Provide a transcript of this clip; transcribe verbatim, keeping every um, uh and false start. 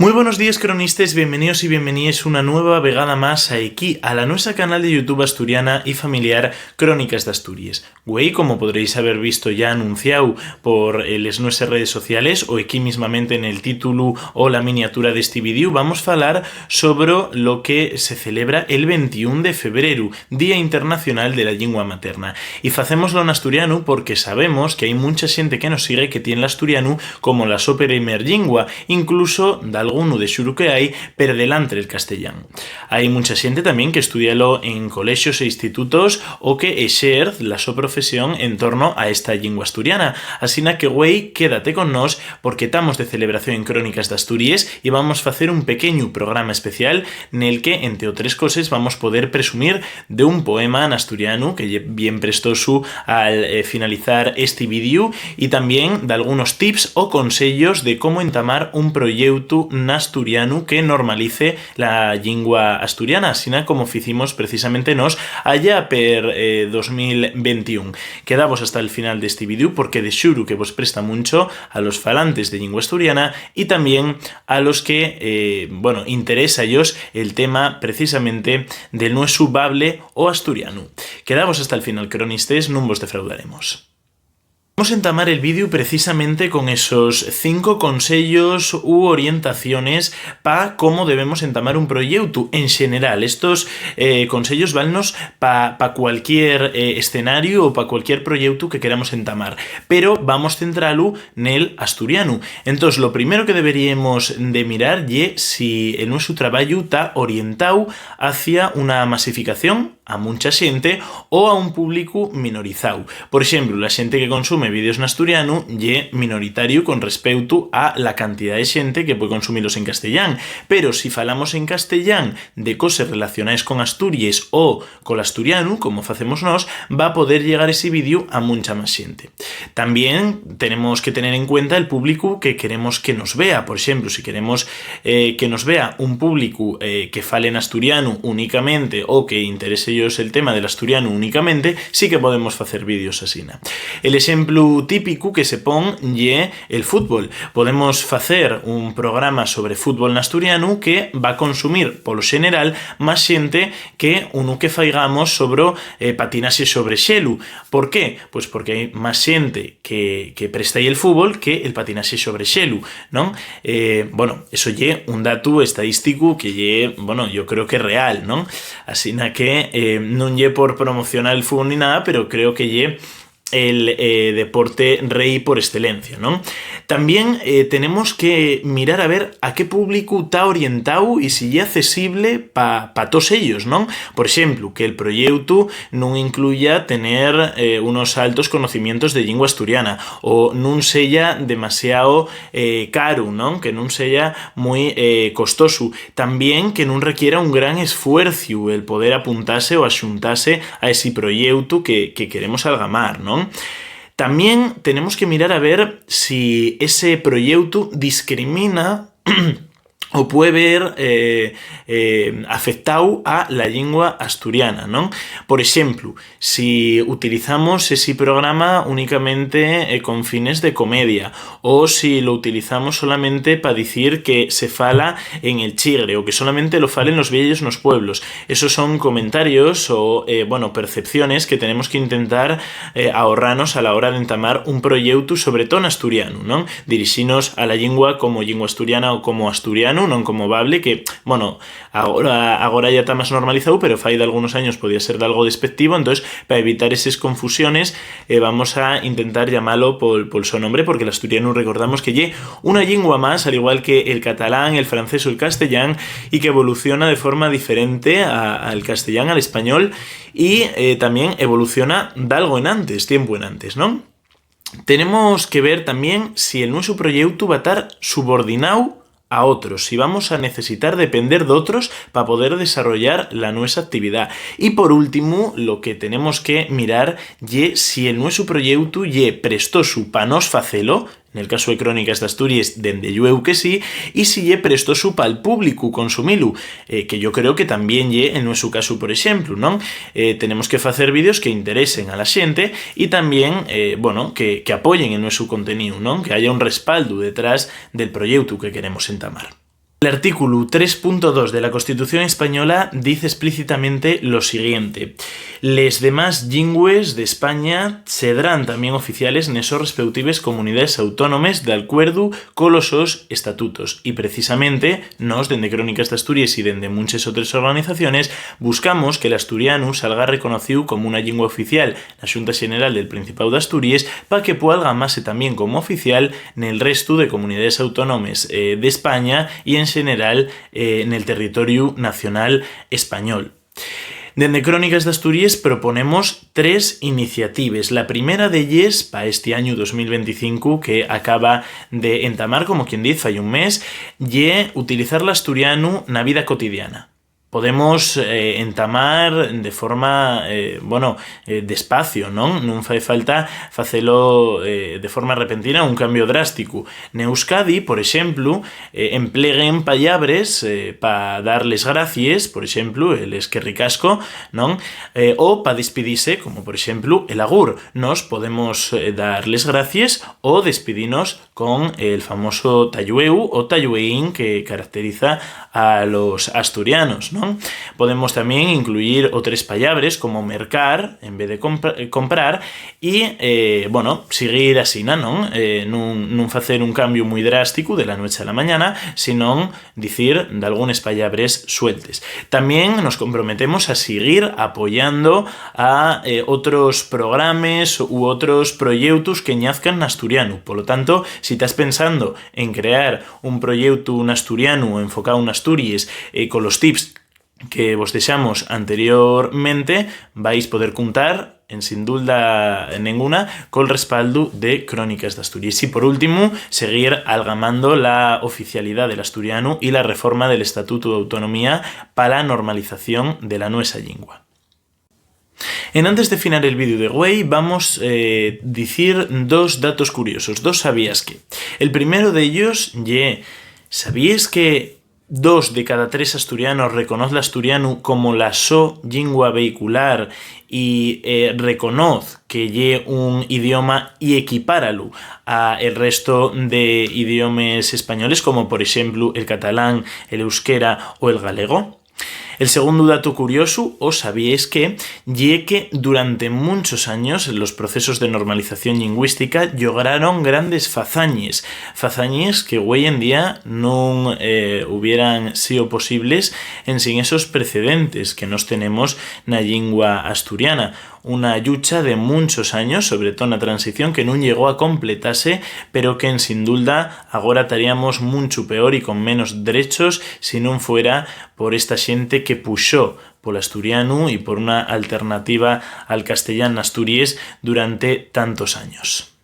Mui bonos díes, cronistes, bienveníos y bienveníes una nueva vegada más a equí, a la nuesa canal de YouTube asturiana y familiar Crónicas d'Asturies. Güei, como podréis haber visto ya anunciáu por, eh, les nueses redes sociales o equí mismamente nel títulu o la miniatura d'esti vídeu, vamos falar sobre lo que se celebra el ventiún de febreru, Día Internacional de la Llingua Materna. Y facémoslo n'asturianu porque sabemos que hai muncha xente que nos sigue que tien l'asturianu como la so primer llingua, incluso d'algunu de xuru que hai per delantre el castellán. Hai muncha xente tamién que estudialo en colexios e institutos o que exerz la so profesión en torno a esta llingua asturiana. Asina que, güei, quédate con nós porque tamos de celebración en Crónicas d'Asturies y vamos facer un pequeñu programa especial nel que, ente otres coses, vamos poder presumir d'un poema n'asturianu que ye bien prestosu al, eh, finalizar esti vídeu y tamién d'algunos tips o conseyos de cómo entamar un proyeutu n'asturianu que normalice la llingua asturiana, asina como ficimos precisamente nós allá per, eh, dos mil ventiún. Quedavos hasta el final d'esti vídeu porque de xuru que vos presta muncho a los falantes de llingua asturiana y tamién a los que, eh, bueno, interesa-yos el tema precisamente del nuesu bable o asturianu. Quedavos hasta el final, cronistes, nun vos defraudaremos. Vamos a entamar el vídeu precisamente con esos cinco conseyos u orientaciones pa cómo debemos entamar un proyeutu en xeneral. Estos, eh, conseyos válnos pa, pa cualquier, eh, escenariu o pa cualquier proyeutu que queramos entamar, pero vamos centralu nel asturianu. Entós, lo primero que deberíemos de mirar ye si el nuesu trabayu ta orientáu hacia una masificación a muncha xente o a un públicu minorizáu. Por exemplu, la xente que consume vídeos n'asturianu ye minoritariu con respeutu a la cantidá de xente que pue consumilos en castellán. Pero si falamos en castellán de coses relacionaes con Asturies o col asturianu, como facemos nós, va poder llegar esi vídeu a muncha más xente. Tamién tenemos que tener en cuenta el públicu que queremos que nos vea. Por exemplu, si queremos, eh, que nos vea un públicu, eh, que fale n'asturianu unicamente o que interese-yos el tema del asturianu unicamente, sí que podemos facer vídeos asina. El exemplu típicu que se pon ye el fútbol. Podemos facer un programa sobre fútbol n'asturianu que va consumir, polo xeneral, más xente que unu que faigamos sobre, eh, patinaxe sobre xelu. ¿Por qué? Pues porque hai más xente que, que presta-y el fútbol que el patinaxe sobre xelu, ¿non? Eh, bueno, eso ye un datu estadísticu que ye, bueno, yo creo que real, ¿non? Asina que, eh, nun ye por promocionar el fútbol ni nada, pero creo que ye el, eh, deporte rei por excelencia, ¿non? Tamién, eh, tenemos que mirar a ver a qué públicu ta orientáu y si ye accesible pa, pa toos ellos, ¿non? Por exemplu, que el proyeutu nun incluya tener, eh, unos altos conocimientos de llingua asturiana o nun seya demasiao, eh, caru, ¿non? Que nun seya mui, eh, costosu. Tamién que nun requiera un gran esfuerciu el poder apuntase o axuntase a esi proyeutu que, que queremos algamar, ¿non? Tamién tenemos que mirar a ver si ese proyeutu discrimina o pue ver, eh, eh, afectáu a la llingua asturiana, ¿non? Por exemplu, si utilizamos esi programa unicamente, eh, con fines de comedia, o si lo utilizamos solamente pa dicir que se fala en el Chigre, o que solamente lo falen los vieyos nos pueblos. Esos son comentarios o, eh, bueno, percepciones que tenemos que intentar, eh, ahorranos a la hora d'entamar un proyeutu, sobre too n'asturianu, ¿non? Dirixinos a la llingua como llingua asturiana o como asturianu, non como bable, que, bueno, agora, agora ya ta más normalizáu, pero fai dalgunos años podía ser dalgo despectivo, entós, pa evitar eses confusiones, eh, vamos a intentar llamalo pol, pol so nombre, porque l'asturianu recordamos que ye una llingua más, al igual que el catalán, el francés o el castellán, y que evoluciona de forma diferente a, al castellán, al español, y, eh, tamién evoluciona dalgo enantes, tiempu enantes, ¿non? Tenemos que ver tamién si el nuesu proyeutu va tar subordinao a otros, si vamos a necesitar depender d'otros pa poder desarrollar la nuesa actividá. Y por últimu, lo que tenemos que mirar ye si el nuesu proyeutu ye prestosu pa nós facelo, nel casu de Crónicas d'Asturies, dende llueu que sí, y si ye prestosu pal públicu consumilo, eh, que yo creo que tamién ye el nuesu casu, por exemplu, ¿non? Eh, tenemos que facer vídeos que interesen a la xente y tamién, eh, bueno, que, que apoyen el nuesu conteníu, ¿non? Que haya un respaldu detrás del proyeutu que queremos entamar. L'artículu tres punto dos de la Constitución española diz esplícitamente lo siguiente: "Les demás llingües d'España sedrán tamién oficiales nes sos respeutives comunidaes autónomes, d'alcuerdu colos sos estatutos". Y precisamente, nós, dende Crónicas d'Asturies y dende munches otres organizaciones, buscamos que l'asturianu salga reconocíu como una llingua oficial na Xunta Xeneral del Principáu d'Asturies, pa que pua algamase tamién como oficial nel restu de comunidaes autónomes, eh, d'España y, en xeneral, eh, nel territoriu nacional español. Dende Crónicas d'Asturies proponemos tres iniciatives. La primera d'elles, pa esti añu dos mil venticinco, que acaba de entamar, como quien diz, fai un mes, ye utilizar l'asturianu na vida cotidiana. Podemos, eh, entamar de forma, eh, bueno, eh, despacio, ¿non? Nun fai falta facelo, eh, de forma repentina, un cambio drástico. N'Euskadi, por exemplu, eh, empleguen pallabres, eh, pa dar les gracies, por exemplu, el eskerrik asko, ¿non? Eh, o pa despidise, como por exemplu el agur. Nós podemos, eh, dar les gracies o despidinos con el famoso ta llueu o ta llueín que caracteriza a los asturianos, ¿non? Podemos tamién incluyir otres pallabres como mercar en vez de compra-, eh, comprar y, eh, bueno, siguir asina, ¿non? Eh, nun, nun facer un cambiu mui drásticu de la nueche a la mañana, sinón dicir dalgunes pallabres sueltes. Tamién nos comprometemos a siguir apoyando a, eh, otros programes u otros proyeutos que ñazcan n'asturianu. Polo tanto, si tas pensando en crear un proyeutu n'asturianu enfocáu n'Asturies, eh, colos tips que vos dexamos anteriormente, vais poder cuntar, en sin dulda nenguna, col respaldu de Crónicas d'Asturies. Y, por últimu, seguir algamando la oficialidá del asturianu y la reforma del Estatutu d'Autonomía pa la normalización de la nuesa llingua. Enantes de finar el vídeu de güei, vamos, eh, dicir dos datos curiosos, dos sabías que. El primero d'ellos ye, ¿sabíes que dos de cada tres asturianos reconoz l'asturianu como la so llingua vehicular y, eh, reconoz que ye un idioma y equipáralu a el resto de idiomes españoles, como por exemplu el catalán, el euskera o el galego? El segundu datu curiosu, ¿o sabíais que? Ye que durante munchos años los procesos de normalización llingüística llograron grandes fazañes, fazañes que güei en día nun, eh, hubieran sido posibles ensin esos precedentes que nós tenemos na llingua asturiana. Una llucha de munchos años, sobre too na transición, que nun llegó a completase, pero que, en sin dulda, agora taríamos munchu peor y con menos drechos si nun fuera por esta xente que puxó pol asturianu y por una alternativa al castellán n'Asturies durante tantos años.